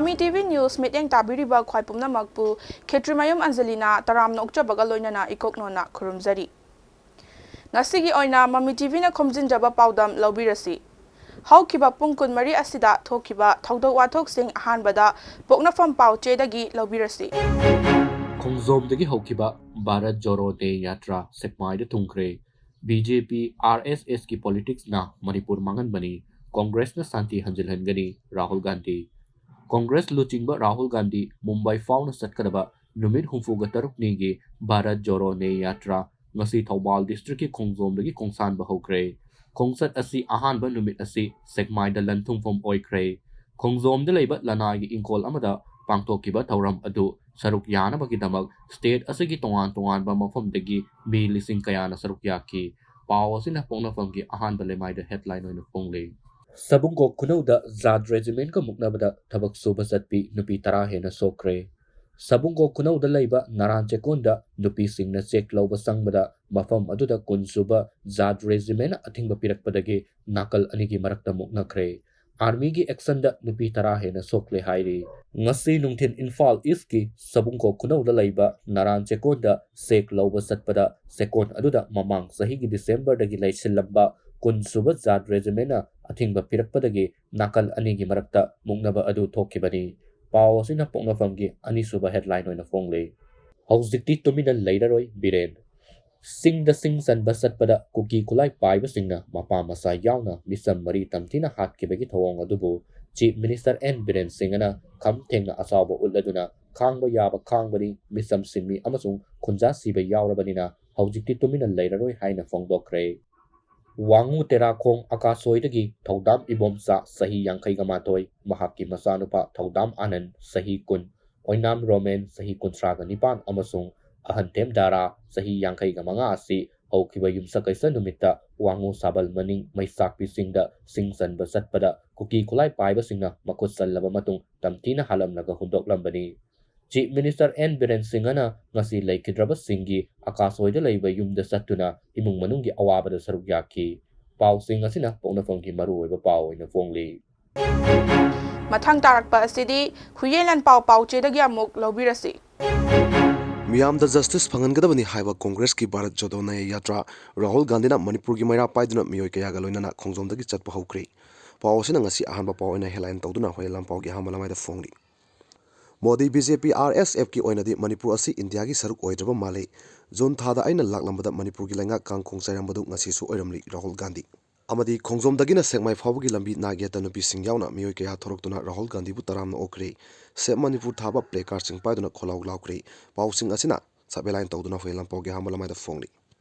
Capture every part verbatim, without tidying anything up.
ꯃꯃꯤ TV news ꯃꯤꯠꯌꯦꯡ ꯇꯥꯕꯤꯔꯤꯕ ꯈ꯭ꯋꯥꯏ ꯄꯨꯝꯅꯃꯛꯄꯨ ꯈꯦꯇ꯭ꯔꯤꯃꯌꯨꯝ ꯑꯟꯖꯂꯤꯅ ꯇꯔꯥꯝꯅ ꯑꯣꯛꯆꯕꯒ ꯂꯣꯏꯅꯅ ꯏꯀꯣꯛꯅꯣꯅ ꯈꯨꯔꯨꯝꯖꯔꯤ꯫ ꯉꯁꯤꯒꯤ ꯑꯣꯏꯅ ꯃꯃꯤ ꯇꯤꯚꯤꯅ ꯈꯣꯝꯖꯤꯟꯖꯕ ꯄꯥꯎꯗꯝ ꯂꯧꯕꯤꯔꯁꯤ꯫ ꯍꯧꯈꯤꯕ ꯄꯨꯡ ꯀꯨꯟꯃꯔꯤ ꯑꯁꯤꯗ ꯊꯣꯛꯈꯤꯕ ꯊꯧꯗꯣꯛ ꯋꯥꯊꯣꯛꯁꯤꯡ ꯑꯍꯥꯟꯕꯗ ꯄꯣꯛꯅꯐꯝ ꯄꯥꯎ ꯆꯦꯗꯒꯤ ꯂꯧꯕꯤꯔꯁꯤ꯫ ꯈꯣꯡꯖꯣꯝꯗꯒꯤ ꯍꯧꯈꯤꯕ ꯚꯥꯔꯠ ꯖꯣꯔꯣ ꯅ꯭ꯌꯥꯌ ꯌꯥꯇ꯭ꯔꯥ ꯁꯦꯛꯃꯥꯏꯗ ꯊꯨꯡꯈ꯭ꯔꯦ꯫ ꯕꯤ ꯖꯦ ꯄꯤ ꯑꯥꯔ ꯑꯦꯁ ꯑꯦꯁꯀꯤ ꯄꯣꯂꯤꯇꯤꯛꯁꯅ ꯃꯅꯤꯄꯨꯔ ꯃꯥꯡꯍꯟꯕꯅꯤ, ꯀꯣꯡꯒ꯭ꯔꯦꯁꯅ ꯁꯥꯟꯇꯤ ꯍꯟꯖꯤꯜꯍꯟꯒꯅꯤ, ꯔꯥꯍꯨꯜ ꯒꯥꯟꯙꯤ꯫ ꯀꯣꯡꯒ꯭ꯔꯦꯁ ꯂꯨꯆꯤꯡꯕ ꯔꯥꯍꯨꯜ ꯒꯥꯟꯙꯤ ꯃꯨꯝꯕꯥꯏ ꯐꯥꯎꯅ ꯆꯠꯀꯗꯕ ꯅꯨꯃꯤꯠ ꯍꯨꯝꯐꯨꯒ ꯇꯔꯨꯛꯅꯤꯒꯤ ꯚꯥꯔꯠ ꯖꯣꯔꯣ ꯅ꯭ꯌꯥꯌ ꯌꯥꯇ꯭ꯔꯥ ꯉꯁꯤ ꯊꯧꯕꯥꯜ ꯗꯤꯁꯇ꯭ꯔꯤꯛꯀꯤ ꯈꯣꯡꯖꯣꯝꯗꯒꯤ ꯈꯣꯡꯁꯥꯟꯕ ꯍꯧꯈ꯭ꯔꯦ꯫ ꯈꯣꯡꯆꯠ ꯑꯁꯤ ꯑꯍꯥꯟꯕ ꯅꯨꯃꯤꯠ ꯑꯁꯤ ꯁꯦꯛꯃꯥꯏꯗ ꯂꯟ ꯊꯨꯡꯐꯝ ꯑꯣꯏꯈ꯭ꯔꯦ꯫ ꯈꯣꯡꯖꯣꯝꯗ ꯂꯩꯕ ꯂꯅꯥꯏꯒꯤ ꯏꯪꯈꯣꯜ ꯑꯃꯗ ꯄꯥꯡꯊꯣꯛꯈꯤꯕ ꯊꯧꯔꯝ ꯑꯗꯨ ꯁꯔꯨꯛ ꯌꯥꯅꯕꯒꯤꯗꯃꯛ ꯁ꯭ꯇꯦꯠ ꯑꯁꯤꯒꯤ ꯇꯣꯉꯥꯟ ꯇꯣꯉꯥꯟꯕ ꯃꯐꯝꯗꯒꯤ ꯃꯤ ꯂꯤꯁꯤꯡ ꯀꯌꯥꯅ ꯁꯔꯨꯛ ꯌꯥꯈꯤ꯫ ꯄꯥꯎ ꯑꯁꯤꯅ ꯄꯣꯛꯅꯐꯝꯒꯤ ꯑꯍꯥꯟꯕ ꯂꯩꯃꯥꯏꯗ ꯍꯦꯗꯂꯥꯏꯟ ꯑꯣꯏꯅ ꯐꯣꯡꯂꯤ꯫ ꯁꯕꯨꯡꯀꯣꯛ ꯈꯨꯅꯧꯗ ꯖꯥꯠ ꯔꯦꯖꯤꯃꯦꯟꯠꯀ ꯃꯨꯛꯅꯕꯗ ꯊꯕꯛ ꯁꯨꯕ ꯆꯠꯄꯤ ꯅꯨꯄꯤ ꯇꯔꯥ ꯍꯦꯟꯅ ꯁꯣꯛꯈ꯭ꯔꯦ꯫ ꯁꯕꯨꯡꯀꯣꯛ ꯈꯨꯅꯧꯗ ꯂꯩꯕ ꯅꯔꯥꯟ ꯆꯦꯛꯀꯣꯟꯗ ꯅꯨꯄꯤꯁꯤꯡꯅ ꯆꯦꯛ ꯂꯧꯕ ꯆꯪꯕꯗ ꯃꯐꯝ ꯑꯗꯨꯗ ꯀꯨꯟ ꯁꯨꯕ ꯖꯥꯠ ꯔꯦꯖꯤꯃꯦꯟꯠꯅ ꯑꯊꯤꯡꯕ ꯄꯤꯔꯛꯄꯗꯒꯤ ꯅꯥꯀꯜ ꯑꯅꯤꯒꯤ ꯃꯔꯛꯇ ꯃꯨꯛꯅꯈ꯭ꯔꯦ꯫ ꯑꯥꯔꯃꯤꯒꯤ ꯑꯦꯛꯁꯟꯗ ꯅꯨꯄꯤ ꯇꯔꯥ ꯍꯦꯟꯅ ꯁꯣꯛꯂꯦ ꯍꯥꯏꯔꯤ꯫ ꯉꯁꯤ ꯅꯨꯡꯊꯤꯜ ꯏꯝꯐꯥꯜ ꯏꯁꯀꯤ ꯁꯕꯨꯡꯀꯣꯛ ꯈꯨꯅꯧꯗ ꯂꯩꯕ ꯅꯔꯥꯟ ꯆꯦꯛꯀꯣꯟꯗ ꯆꯦꯛ ꯂꯧꯕ ꯆꯠꯄꯗ ꯆꯦꯛꯀꯣꯟ ꯑꯗꯨꯗ ꯃꯃꯥꯡ ꯆꯍꯤꯒꯤ ꯗꯤꯁꯦꯝꯕꯔꯗꯒꯤ ꯂꯩꯁꯤꯜꯂꯝꯕ ꯀꯨꯟ ꯁꯨꯕ ꯖꯥꯠ ꯔꯦꯖꯤꯃꯦꯟꯠꯅ ꯑꯊꯤꯡꯕ ꯄꯤꯔꯛꯄꯗꯒꯤ ꯅꯥꯀꯜ ꯑꯅꯤꯒꯤ ꯃꯔꯛꯇ ꯃꯨꯛꯅꯕ ꯑꯗꯨ ꯊꯣꯛꯈꯤꯕꯅꯤ꯫ ꯄꯥꯎ ꯑꯁꯤꯅ ꯄꯣꯛꯅꯐꯝꯒꯤ ꯑꯅꯤꯁꯨꯕ ꯍꯦꯗꯂꯥꯏꯟ ꯑꯣꯏꯅ ꯐꯣꯡꯂꯤ꯫ ꯍꯧꯖꯤꯛꯇꯤ ꯇꯨꯃꯤꯟꯅ ꯂꯩꯔꯔꯣꯏ ꯕꯤꯔꯦꯟ꯫ ꯆꯤꯡꯗ ꯁꯤꯡ ꯆꯟꯕ ꯆꯠꯄꯗ ꯀꯨꯀꯤ ꯈꯨꯠꯂꯥꯏ ꯄꯥꯏꯕꯁꯤꯡꯅ ꯃꯄꯥ ꯃꯆꯥ ꯌꯥꯎꯅ ꯃꯤꯆꯝ ꯃꯔꯤ ꯇꯝꯊꯤꯅ ꯍꯥꯠꯈꯤꯕꯒꯤ ꯊꯧꯑꯣꯡ ꯑꯗꯨꯕꯨ ꯆꯤꯐ ꯃꯤꯅꯤꯁꯇꯔ ꯑꯦꯟ ꯕꯤꯔꯦꯟ ꯁꯤꯡꯅ ꯈꯝ ꯊꯦꯡꯅ ꯑꯁꯥꯎꯕ ꯎꯠꯂꯗꯨꯅ ꯈꯥꯡꯕ ꯌꯥꯕ ꯈꯥꯡꯕꯅꯤ, ꯃꯤꯆꯝ ꯁꯤꯟꯃꯤ ꯑꯃꯁꯨꯡ ꯈꯨꯟꯖꯥ ꯁꯤꯕ ꯌꯥꯎꯔꯕꯅꯤꯅ ꯍꯧꯖꯤꯛꯇꯤ ꯇꯨꯃꯤꯟꯅ ꯂꯩꯔꯔꯣꯏ ꯍꯥꯏꯅ ꯐꯣꯡꯗꯣꯛꯈ꯭ꯔꯦ꯫ ꯋꯥꯉꯨ ꯇꯦꯔꯥꯈꯣꯡ ꯑꯀꯥꯁꯣꯏꯗꯒꯤ ꯊꯧꯗꯥꯝ ꯏꯕꯣꯝꯆꯥ ꯆꯍꯤ ꯌꯥꯡꯈꯩꯒ ꯃꯥꯊꯣꯏ, ꯃꯍꯥꯛꯀꯤ ꯃꯆꯥꯅꯨꯄꯥ ꯊꯧꯗꯥꯝ ꯑꯥꯅꯟ ꯆꯍꯤ ꯀꯨꯟ, ꯑꯣꯏꯅꯥꯝ ꯔꯣꯃꯦꯟ ꯆꯍꯤ ꯀꯨꯟꯊ꯭ꯔꯥꯒ ꯅꯤꯄꯥꯟ ꯑꯃꯁꯨꯡ ꯑꯍꯟꯊꯦꯝ ꯗꯥꯔꯥ ꯆꯍꯤ ꯌꯥꯡꯈꯩꯒ ꯃꯉꯥ ꯑꯁꯤ ꯍꯧꯈꯤꯕ ꯌꯨꯝꯁꯀꯩꯁ ꯅꯨꯃꯤꯠꯇ ꯋꯥꯉꯨ ꯁꯥꯕꯜ ꯃꯅꯤꯡ ꯃꯩꯆꯥꯛꯄꯤ ꯆꯤꯡꯗ ꯁꯤꯡ ꯆꯟꯕ ꯆꯠꯄꯗ ꯀꯨꯀꯤ ꯈꯨꯠꯂꯥꯏ ꯄꯥꯏꯕꯁꯤꯡꯅ ꯃꯈꯨꯠ ꯆꯜꯂꯕ ꯃꯇꯨꯡ ꯇꯝꯊꯤꯅ ꯍꯥꯠꯂꯝꯂꯒ ꯍꯨꯟꯗꯣꯛꯂꯝꯕꯅꯤ꯫ ꯆꯤꯐ ꯃꯤꯅꯤꯁꯇꯔ ꯑꯦꯟ ꯕꯤꯔꯦꯟ ꯁꯤꯡꯍꯅ ꯉꯁꯤ ꯂꯩꯈꯤꯗ꯭ꯔꯕꯁꯤꯡꯒꯤ ꯑꯀꯥꯁꯣꯏꯗ ꯂꯩꯕ ꯌꯨꯝꯗ ꯆꯠꯇꯨꯅ ꯏꯃꯨꯡ ꯃꯅꯨꯡꯒꯤ ꯑꯋꯥꯕꯗ ꯁꯔꯨꯛ ꯌꯥꯈꯤ꯫ ꯄꯥꯎꯁꯤꯡ ꯑꯁꯤꯅ ꯄꯣꯛꯅꯐꯝꯒꯤ ꯃꯔꯨꯑꯣꯏꯕ ꯄꯥꯎ ꯑꯣꯏꯅ ꯐꯣꯡꯂꯤ꯫ ꯃꯊꯪ ꯇꯥꯔꯛꯄ ꯑꯁꯤꯗꯤ ꯍꯨꯏꯌꯦꯟ ꯂꯥꯟꯄꯥꯎ ꯄꯥꯎꯆꯦꯗꯒꯤ ꯑꯃꯨꯛ ꯂꯧꯕꯤꯔꯁꯤ꯫ ꯃꯤꯌꯥꯝꯗ ꯖꯁꯇꯤꯁ ꯐꯪꯍꯟꯒꯗꯕꯅꯤ ꯍꯥꯏꯕ ꯀꯣꯡꯒ꯭ꯔꯦꯁꯀꯤ ꯚꯥꯔꯠ ꯖꯣꯗꯣ ꯅꯌꯥ ꯌꯥꯇ꯭ꯔꯥ ꯔꯥꯍꯨꯜ ꯒꯥꯟꯙꯤꯅ ꯃꯅꯤꯄꯨꯔꯒꯤ ꯃꯩꯔꯥ ꯄꯥꯏꯗꯨꯅ ꯃꯤꯑꯣꯏ ꯀꯌꯥꯒ ꯂꯣꯏꯅꯅ ꯈꯣꯡꯖꯣꯝꯗꯒꯤ ꯆꯠꯄ ꯍꯧꯈ꯭ꯔꯦ꯫ ꯄꯥꯎ ꯑꯁꯤꯅ ꯉꯁꯤ ꯑꯍꯥꯟꯕ ꯄꯥꯎ ꯑꯣꯏꯅ headline ꯇꯧꯗꯨꯅ ꯍꯨꯏꯌꯦꯟ ꯂꯥꯟꯄꯥꯎꯒꯤ ꯑꯍꯥꯟꯕ ꯂꯃꯥꯏꯗ ꯐꯣꯡꯂꯤ꯫ Modi B J P R S ꯑꯦꯐꯀꯤ ꯑꯣꯏꯅꯗꯤ ꯃꯅꯤꯄꯨꯔ ꯑꯁꯤ ꯏꯟꯗꯤꯌꯥꯒꯤ ꯁꯔꯨꯛ ꯑꯣꯏꯗ꯭ꯔꯕ ꯃꯥꯜꯂꯤ꯫ ꯖꯨꯟ ꯊꯥꯗ ꯑꯩꯅ ꯂꯥꯛꯂꯝꯕꯗ ꯃꯅꯤꯄꯨꯔꯒꯤ ꯂꯩꯉꯥꯛ ꯀꯥꯡꯈꯣꯡ ꯆꯥꯏꯔꯝꯕꯗꯨ ꯉꯁꯤꯁꯨ ꯑꯣꯏꯔꯝꯂꯤ ꯔꯥꯍꯨꯜ ꯒꯥꯟꯙꯤ꯫ ꯑꯃꯗꯤ ꯈꯣꯡꯖꯣꯝꯗꯒꯤꯅ ꯁꯦꯛꯃꯥꯏ ꯐꯥꯎꯕꯒꯤ ꯂꯝꯕꯤ ꯅꯥꯛ ꯌꯦꯠꯇ ꯅꯨꯄꯤꯁꯤꯡ ꯌꯥꯎꯅ ꯃꯤꯑꯣꯏ ꯀꯌꯥ ꯊꯣꯔꯛꯇꯨꯅ ꯔꯥꯍꯨꯜ ꯒꯥꯟꯙꯤꯕꯨ ꯇꯔꯥꯝꯅ ꯑꯣꯛꯈ꯭ꯔꯦ꯫ Save ꯃꯅꯤꯄꯨꯔ ꯊꯥꯕ placardꯁꯤꯡ ꯄꯥꯏꯗꯨꯅ ꯈꯣꯜꯂꯥꯎ ꯂꯥꯎꯈ꯭ꯔꯦ꯫ ꯄꯥꯎꯁꯤꯡ ꯑꯁꯤꯅ sub headline ꯇꯧꯗꯨꯅ ꯍꯨꯏꯌꯦꯟ ꯂꯥꯟꯄꯥꯎꯒꯤ ꯑꯍꯥꯟꯕ ꯂꯃꯥꯏꯗ ꯐꯣꯡꯂꯤ꯫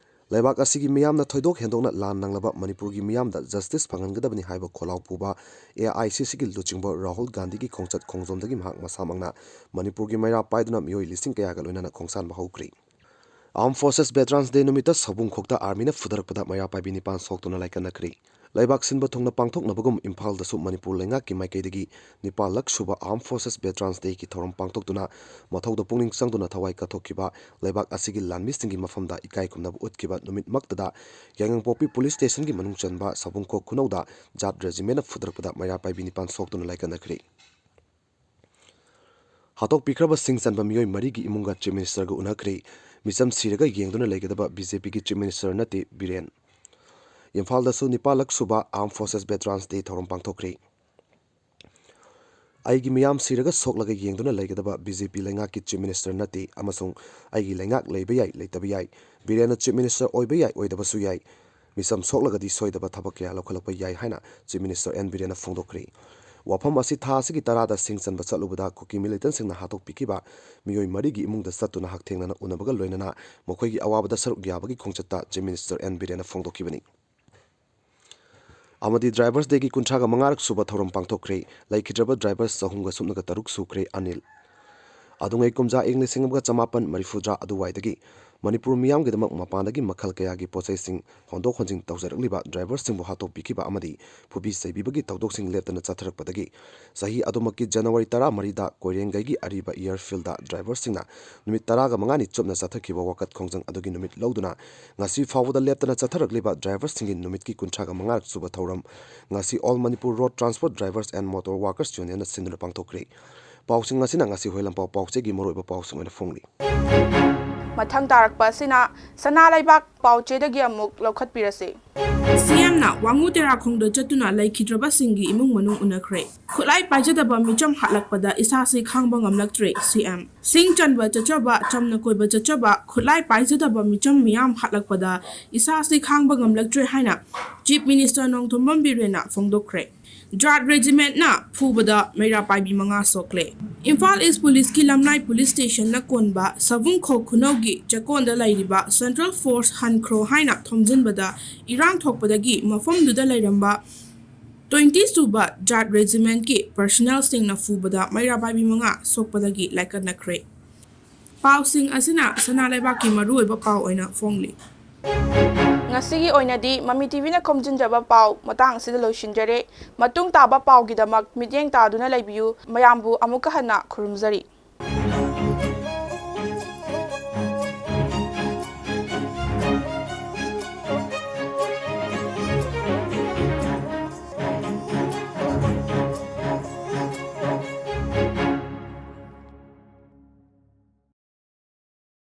ꯂꯩꯕꯥꯛ ꯑꯁꯤꯒꯤ ꯃꯤꯌꯥꯝꯅ ꯊꯣꯏꯗꯣꯛ ꯍꯦꯟꯗꯣꯛꯅ ꯂꯥꯟ ꯅꯪꯂꯕ ꯃꯅꯤꯄꯨꯔꯒꯤ ꯃꯤꯌꯥꯝꯗ ꯖꯁꯇꯤꯁ ꯐꯪꯍꯟꯒꯗꯕꯅꯤ ꯍꯥꯏꯕ ꯈꯣꯜꯂꯥꯎ ꯄꯨꯕ ꯑꯦ ꯑꯥꯏ ꯁꯤ ꯁꯤꯒꯤ ꯂꯨꯆꯤꯡꯕ ꯔꯥꯍꯨꯜ ꯒꯥꯟꯙꯤꯒꯤ ꯈꯣꯡꯆꯠ ꯈꯣꯡꯖꯣꯝꯗꯒꯤ ꯃꯍꯥꯛ ꯃꯁꯥꯃꯛꯅ ꯃꯅꯤꯄꯨꯔꯒꯤ ꯃꯩꯔꯥ ꯄꯥꯏꯗꯨꯅ ꯃꯤꯑꯣꯏ ꯂꯤꯁꯤꯡ ꯀꯌꯥꯒ ꯂꯣꯏꯅꯅ ꯈꯣꯡꯁꯥꯟꯕ ꯍꯧꯈ꯭ꯔꯦ꯫ Armed Forces Veterans Day ꯅꯨꯃꯤꯠꯇ ꯁꯥꯎꯕꯨꯡꯈꯣꯛꯇ ꯑꯥꯔꯃꯤꯅ ꯐꯨꯗꯔꯛꯄꯗ ꯃꯩꯔꯥ ꯄꯥꯏꯕꯤ ꯅꯤꯄꯥꯟ ꯁꯣꯛꯇꯨꯅ ꯂꯥꯏꯀꯠꯅꯈ꯭ꯔꯦ꯫ ꯂꯩꯕꯥꯛ ꯁꯤꯟꯕ ꯊꯨꯡꯅ ꯄꯥꯡꯊꯣꯛꯅꯕꯒꯨꯝ ꯏꯝꯐꯥꯜꯗꯁꯨ ꯃꯅꯤꯄꯨꯔ ꯂꯩꯉꯥꯛꯀꯤ ꯃꯥꯏꯀꯩꯗꯒꯤ ꯅꯤꯄꯥꯜꯂꯛ ꯁꯨꯕ Armed Forces Veterans Dayꯒꯤ ꯊꯧꯔꯝ ꯄꯥꯡꯊꯣꯛꯇꯨꯅ ꯃꯊꯧꯗ ꯄꯨꯛꯅꯤꯡ ꯆꯪꯗꯨꯅ ꯊꯋꯥꯏ ꯀꯠꯊꯣꯛꯈꯤꯕ ꯂꯩꯕꯥꯛ ꯑꯁꯤꯒꯤ ꯂꯥꯟꯃꯤꯁꯤꯡꯒꯤ ꯃꯐꯝꯗ ꯏꯀꯥꯏ ꯈꯨꯝꯅꯕ ꯎꯠꯈꯤꯕ ꯅꯨꯃꯤꯠꯃꯛꯇꯗ ꯌꯥꯏꯉꯪꯄꯣꯛꯄꯤ police stationꯒꯤ ꯃꯅꯨꯡ ꯆꯟꯕ ꯁꯥꯎꯕꯨꯡꯈꯣꯛ ꯈꯨꯅꯧꯗ ꯖꯥꯠ regimentꯅ ꯐꯨꯗꯔꯛꯄꯗ ꯃꯩꯔꯥ ꯄꯥꯏꯕꯤ ꯅꯤꯄꯥꯟ ꯁꯣꯛꯇꯨꯅ ꯂꯥꯏꯀꯠꯅꯈ꯭ꯔꯦ꯫ ꯍꯥꯠꯇꯣꯛꯄꯤꯈ꯭ꯔꯕ ꯁꯤꯡ ꯆꯟꯕ ꯃꯤꯑꯣꯏ ꯃꯔꯤꯒꯤ ꯏꯃꯨꯡꯒ Chief Ministerꯒ ꯎꯅꯈ꯭ꯔꯦ꯫ ꯃꯤꯆꯝ ꯁꯤꯔꯒ ꯌꯦꯡꯗꯨꯅ ꯂꯩꯒꯗꯕ ꯕꯤ ꯖꯦ ꯄꯤꯒꯤ Chief Minister ꯅꯠꯇꯦ ꯕꯤꯔꯦꯟ꯫ ꯏꯝꯐꯥꯜꯗꯁꯨ ꯅꯤꯄꯥꯜꯂꯛ ꯁꯨꯕ Armed Forces Veterans Day ꯊꯧꯔꯝ ꯄꯥꯡꯊꯣꯛꯈ꯭ꯔꯦ꯫ ꯑꯩꯒꯤ ꯃꯤꯌꯥꯝ ꯁꯤꯔꯒ ꯁꯣꯛꯂꯒ ꯌꯦꯡꯗꯨꯅ ꯂꯩꯒꯗꯕ ꯕꯤ ꯖꯦ ꯄꯤ ꯂꯩꯉꯥꯛꯀꯤ Chief Minister ꯅꯠꯇꯦ ꯑꯃꯁꯨꯡ ꯑꯩꯒꯤ ꯂꯩꯉꯥꯛ ꯂꯩꯕ ꯌꯥꯏ, ꯂꯩꯇꯕ ꯌꯥꯏ, ꯕꯤꯔꯦꯟꯅ Chief Minister ꯑꯣꯏꯕ ꯌꯥꯏ, ꯑꯣꯏꯗꯕꯁꯨ ꯌꯥꯏ, ꯃꯤꯆꯝ ꯁꯣꯛꯂꯒꯗꯤ ꯁꯣꯏꯗꯕ ꯊꯕꯛ ꯀꯌꯥ ꯂꯧꯈꯠꯂꯛꯄ ꯌꯥꯏ ꯍꯥꯏꯅ Chief Minister ꯑꯦꯟ ꯕꯤꯔꯦꯟꯅ ꯐꯣꯡꯗꯣꯛꯈ꯭ꯔꯦ꯫ ꯋꯥꯐꯝ ꯑꯁꯤ ꯊꯥ ꯑꯁꯤꯒꯤ ꯇꯔꯥꯗ ꯁꯤꯡ ꯆꯟꯕ ꯆꯠꯂꯨꯕꯗ ꯀꯨꯀꯤ militantꯁꯤꯡꯅ ꯍꯥꯠꯇꯣꯛꯄꯤꯈꯤꯕ ꯃꯤꯑꯣꯏ ꯃꯔꯤꯒꯤ ꯏꯃꯨꯡꯗ ꯆꯠꯇꯨꯅ ꯍꯛꯊꯦꯡꯅꯅ ꯎꯅꯕꯒ ꯂꯣꯏꯅꯅ ꯃꯈꯣꯏꯒꯤ ꯑꯋꯥꯕꯗ ꯁꯔꯨꯛ ꯌꯥꯕꯒꯤ ꯈꯣꯡꯆꯠꯇ Chief Minister ꯑꯦꯟ ꯕꯤꯔꯦꯟꯅ ꯐꯣꯡꯗꯣꯛꯈꯤꯕꯅꯤ꯫ ꯑꯃꯗꯤ Drivers Dayꯒꯤ ꯀꯨꯟꯊ꯭ꯔꯥꯒ ꯃꯉꯥꯔꯛ ꯁꯨꯕ ꯊꯧꯔꯝ ꯄꯥꯡꯊꯣꯛꯈ꯭ꯔꯦ꯫ ꯂꯩꯈꯤꯗ꯭ꯔꯕ drivers ꯆꯍꯨꯝꯒ ꯁꯨꯞꯅꯒ ꯇꯔꯨꯛ ꯁꯨꯈ꯭ꯔꯦ ꯑꯅꯤꯜ꯫ ꯑꯗꯨꯉꯩ ꯀꯨꯝꯖꯥ ꯏꯪ ꯂꯤꯁꯤꯡ ꯑꯃꯒ ꯆꯃꯥꯄꯟ ꯃꯔꯤꯐꯨꯇꯔꯥ ꯑꯗꯨꯋꯥꯏꯗꯒꯤ ꯃꯅꯤꯄꯨꯔ ꯃꯤꯌꯥꯝꯒꯤꯗꯃꯛ ꯃꯄꯥꯟꯗꯒꯤ ꯃꯈꯜ ꯀꯌꯥꯒꯤ ꯄꯣꯠꯆꯩꯁꯤꯡ ꯍꯣꯟꯗꯣꯛ ꯍꯣꯟꯖꯤꯟ ꯇꯧꯖꯔꯛꯂꯤꯕ ꯗ꯭ꯔꯥꯏꯚꯔꯁꯤꯡꯕꯨ ꯍꯥꯠꯇꯣꯛꯄꯤꯈꯤꯕ ꯑꯃꯗꯤ ꯐꯨꯕꯤ ꯆꯩꯕꯤꯕꯒꯤ ꯊꯧꯗꯣꯛꯁꯤꯡ ꯂꯦꯞꯇꯅ ꯆꯠꯊꯔꯛꯄꯗꯒꯤ ꯆꯍꯤ ꯑꯗꯨꯃꯛꯀꯤ ꯖꯅꯋꯥꯔꯤ ꯇꯔꯥꯃꯔꯤꯗ ꯀꯣꯏꯔꯦꯡꯒꯩꯒꯤ ꯑꯔꯤꯕ ꯏꯌꯥꯔꯐꯤꯜꯗ ꯗ꯭ꯔꯥꯏꯚꯔꯁꯤꯡꯅ ꯅꯨꯃꯤꯠ ꯇꯔꯥꯒ ꯃꯉꯥꯅꯤ ꯆꯨꯞꯅ ꯆꯠꯊꯈꯤꯕ ꯋꯥꯀꯠ ꯈꯣꯡꯖꯪ ꯑꯗꯨꯒꯤ ꯅꯨꯃꯤꯠ ꯂꯧꯗꯨꯅ ꯉꯁꯤ ꯐꯥꯎꯕꯗ ꯂꯦꯞꯇꯅ ꯆꯠꯊꯔꯛꯂꯤꯕ ꯗ꯭ꯔꯥꯏꯚꯔꯁꯤꯡꯒꯤ ꯅꯨꯃꯤꯠꯀꯤ ꯀꯨꯟꯊ꯭ꯔꯥꯒ ꯃꯉꯥ ꯁꯨꯕ ꯊꯧꯔꯝ ꯉꯁꯤ All Manipur Road Transport Drivers and Motor Workers Unionꯅ ꯁꯤꯟꯗꯨꯅ ꯄꯥꯡꯊꯣꯛꯈ꯭ꯔꯦ꯫ ꯄꯥꯎꯁꯤꯡ ꯑꯁꯤꯅ ꯉꯁꯤ ꯍꯣꯏ ꯂꯝꯄꯥꯎ ꯄꯥꯎꯆꯦꯒꯤ ꯃꯔꯨꯑꯣꯏꯕ ꯄꯥꯎꯁꯤꯡ ꯑꯣꯏꯅ ꯐꯣꯡꯂꯤ꯫ ꯃꯊꯪ ꯇꯥꯔꯛꯄ ꯑꯁꯤꯅ ꯁꯅꯥ ꯂꯩꯕꯥꯛ ꯄꯥꯎꯆꯦꯗꯒꯤ ꯑꯃꯨꯛ ꯂꯧꯈꯠꯄꯤꯔꯁꯤ꯫ ꯁꯤꯑꯦꯝꯅ ꯋꯥꯉꯨ ꯇꯦꯔꯥꯈꯣꯡꯗ ꯆꯠꯇꯨꯅ ꯂꯩꯈꯤꯗ꯭ꯔꯕꯁꯤꯡꯒꯤ ꯏꯃꯨꯡ ꯃꯅꯨꯡ ꯎꯅꯈ꯭ꯔꯦ꯫ ꯈꯨꯠꯂꯥꯏ ꯄꯥꯏꯖꯗꯕ ꯃꯤꯆꯝ ꯍꯥꯠꯂꯛꯄꯗ ꯏꯁꯥꯁꯤ ꯈꯥꯡꯕ ꯉꯝꯂꯛꯇ꯭ꯔꯦ, ꯁꯤꯑꯦꯝ꯫ ꯁꯤꯡ ꯆꯟꯕ ꯆꯠꯆꯕ, ꯆꯝꯅ ꯀꯣꯏꯕ ꯆꯠꯆꯕ, ꯈꯨꯠꯂꯥꯏ ꯄꯥꯏꯖꯗꯕ ꯃꯤꯆꯝ ꯃꯤꯌꯥꯝ ꯍꯥꯠꯂꯛꯄꯗ ꯏꯁꯥꯁꯤ ꯈꯥꯡꯕ ꯉꯝꯂꯛꯇ꯭ꯔꯦ ꯍꯥꯏꯅ ꯆꯤꯐ ꯃꯤꯅꯤꯁꯇꯔ ꯅꯣꯡꯊꯣꯝꯕꯝ ꯕꯤꯔꯦꯟꯅ ꯐꯣꯡꯗꯣꯛꯈ꯭ꯔꯦ꯫ ꯖꯥꯠ ꯔꯦꯖꯤꯃꯦꯟꯠꯅ ꯐꯨꯕꯗ ꯃꯩꯔꯥ ꯄꯥꯏꯕꯤ ꯃꯉꯥ ꯁꯣꯛꯂꯦ꯫ ꯏꯝꯐꯥꯜ ꯏꯁ ꯄꯨꯂꯤꯁꯀꯤ ꯂꯝꯂꯥꯏ ꯄꯨꯂꯤꯁ ꯁ꯭ꯇꯦꯁꯟꯅ ꯀꯣꯟꯕ ꯁꯥꯕꯨꯡꯈꯣꯛ ꯈꯨꯅꯧꯒꯤ ꯆꯦꯛꯀꯣꯟꯗ ꯂꯩꯔꯤꯕ ꯁꯦꯟꯇ꯭ꯔꯦꯜ ꯐꯣꯔꯁ ꯍꯟꯈ꯭ꯔꯣ ꯍꯥꯏꯅ ꯊꯣꯝꯖꯤꯟꯕꯗ ꯏꯔꯥꯡ ꯊꯣꯛꯄꯗꯒꯤ ꯃꯐꯝꯗꯨꯗ ꯂꯩꯔꯝꯕ ꯇ꯭ꯋꯦꯟꯇꯤ ꯁꯨꯕ ꯖꯥꯠ ꯔꯦꯖꯤꯃꯦꯟꯠꯀꯤ ꯄꯔꯁꯅꯦꯜꯁꯤꯡꯅ ꯐꯨꯕꯗ ꯃꯩꯔꯥ ꯄꯥꯏꯕꯤ ꯃꯉꯥ ꯁꯣꯛꯄꯗꯒꯤ ꯂꯥꯏꯀꯠꯅꯈ꯭ꯔꯦ꯫ ꯄꯥꯎꯁꯤꯡ ꯑꯁꯤꯅ ꯁꯅꯥ ꯂꯩꯕꯥꯛꯀꯤ ꯃꯔꯨꯑꯣꯏꯕ ꯄꯥꯎ ꯑꯣꯏꯅ ꯐꯣꯡꯂꯤ꯫ ꯉꯁꯤꯒꯤ ꯑꯣꯏꯅꯗꯤ ꯃꯃꯤ ꯇꯤꯚꯤꯅ ꯈꯣꯝꯖꯤꯟꯖꯕ ꯄꯥꯎ ꯃꯇꯥꯡ ꯑꯁꯤꯗ ꯂꯣꯏꯁꯤꯟꯖꯔꯦ꯫ ꯃꯇꯨꯡ ꯇꯥꯕ ꯄꯥꯎꯒꯤꯗꯃꯛ ꯃꯤꯠꯌꯦꯡ ꯇꯥꯗꯨꯅ ꯂꯩꯕꯤꯌꯨ꯫ ꯃꯌꯥꯝꯕꯨ ꯑꯃꯨꯛꯀ ꯍꯟꯅ ꯈꯨꯔꯨꯝꯖꯔꯤ꯫